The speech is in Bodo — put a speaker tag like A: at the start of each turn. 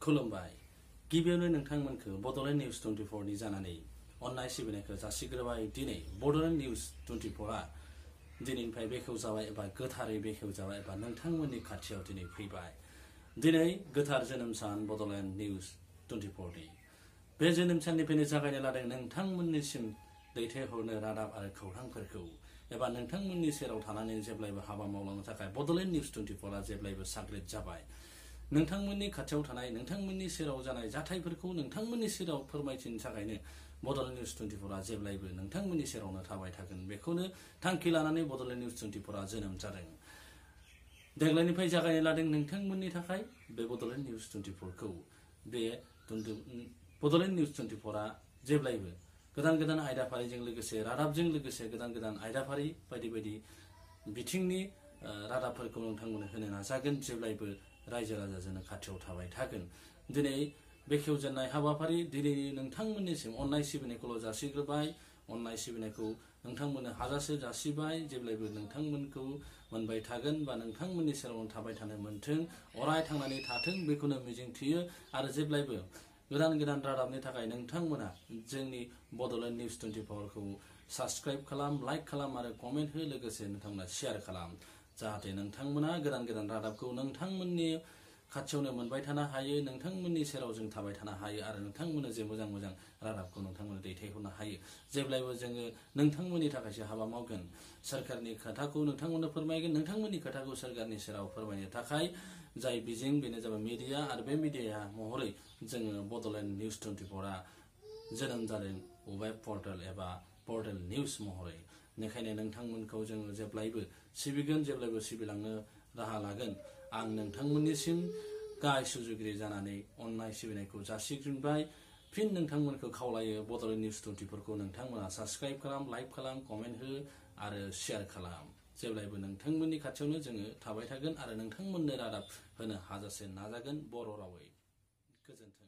A: खुलुमबाय गिबियावनो नोंथांमोनखौ बड'लेण्ड निउज 24 नि जानानै अननाय सिबिनायखौ जासिग्रोबाय। दिनै बड'लेण्ड निउज 24 आ दिनैनिफ्राय बेखेवजाबाय एबा गोथारै बेखेवजाबाय एबा नोंथांमोननि खाथियाव दिनै फैबाय। दिनै गोथार जोनोम सान बड'लेण्ड निउज 24 नि बे जोनोम साननिफ्रायनो जागायनो लादों नोंथांमोननिसिम दैथायहरनो रादाब आरो खौरांफोरखौ एबा नोंथांमोननि सेराव थानानै जेब्लायबो हाबा मावलांनो थाखाय बड'लेण्ड निउज 24 आ जेब्लायबो साग्रिद जाबाय। नोंथांमोननि खाथियाव थानाय नोंथांमोननि सेराव जानाय जाथायफोरखौ नोंथांमोननि सेराव फोरमायथिनो थाखायनो बड'लेण्ड निउज 24 आ जेब्लायबो नोंथांमोननि सेरावनो थाबाय थागोन। बेखौनो थांखि लानानै बड'लेण्ड निउज 24 आ जोनोम जादों। देग्लायनिफ्राय जागायनो लादों नोंथांमोननि थाखाय बे बड'लेण्ड निउज 24 खौ। बे बड'लेण्ड निउज 24 आ जेब्लायबो गोदान गोदान आयदाफारिजों लोगोसे रादाबजों लोगोसे गोदान गोदान आयदाफारि बायदि बायदि बिथिंनि रादाबफोरखौ नोंथांमोननो होनो नाजागोन। जेब्लायबो रायजो राजाजोंनो खाथियाव थाबाय थागोन। दिनै बेखेवजेननाय हाबाफारि दिनै नोंथांमोननिसिम अननाय सिबिनायखौल' जासिग्रोबाय। अननाय सिबिनायखौ नोंथांमोननो हाजासे जासिबाय। जेब्लायबो नोंथांमोनखौ मोनबाय थागोन बा नोंथांमोननि सेरावनो थाबाय थानो मोन्थों, अराय थांनानै थाथों बेखौनो मिजिंथियो। आरो जेब्लायबो गोदान गोदान रादाबनि थाखाय नोंथांमोना जोंनि बड'लेण्ड निउज 24 खौ साबस्क्राइब खालाम, लाइक खालाम आरो कमेन्ट हो, लोगोसे नोंथांमोना शेयार खालाम। जाहाथे नोंथांमोना गोदान गोदान रादाबखौ नोंथांमोननि खाथियावनो मोनबाय थानो हायो, नोंथांमोननि सेराव जों थाबाय थानो हायो आरो नोंथांमोननो जे मोजां मोजां रादाबखौ नोंथांमोननो दैथायहरनो हायो। जेब्लायबो जोङो नोंथांमोननि थाखायसो हाबा मावगोन। सोरखारनि खोथाखौ नोंथांमोननो फोरमायगोन। नोंथांमोननि खोथाखौ सोरखारनि सेराव फोरमायनो थाखाय जाय बिजों बेनो जाबाय मिडिया। आरो बे मिडिया महरै जोङो बड'लेण्ड निउज 24 आ जोनोम जादों वेब पर्टेल एबा पर्टेल निउज महरै। बेनिखायनो नोंथांमोनखौ जोङो जेब्लायबो सिबिगोन, जेब्लायबो सिबिलांनो राहा लागोन। आं नोंथांमोननिसिम गाहाय सुजुगिरि जानानै अननाय सिबिनायखौ जासिग्रोबाय। फिन नोंथांमोनखौ खावलायो बड'लेण्ड निउज 24 खौ नोंथांमोना साबस्क्राइब खालाम, लाइक खालाम, कमेन्ट हो आरो शेयार खालाम। जेब्लायबो नोंथांमोननि खाथियावनो जोङो थाबाय थागोन आरो नोंथांमोननो रादाब होनो हाजासे नाजागोन बर' रावै। गोजोन्थों।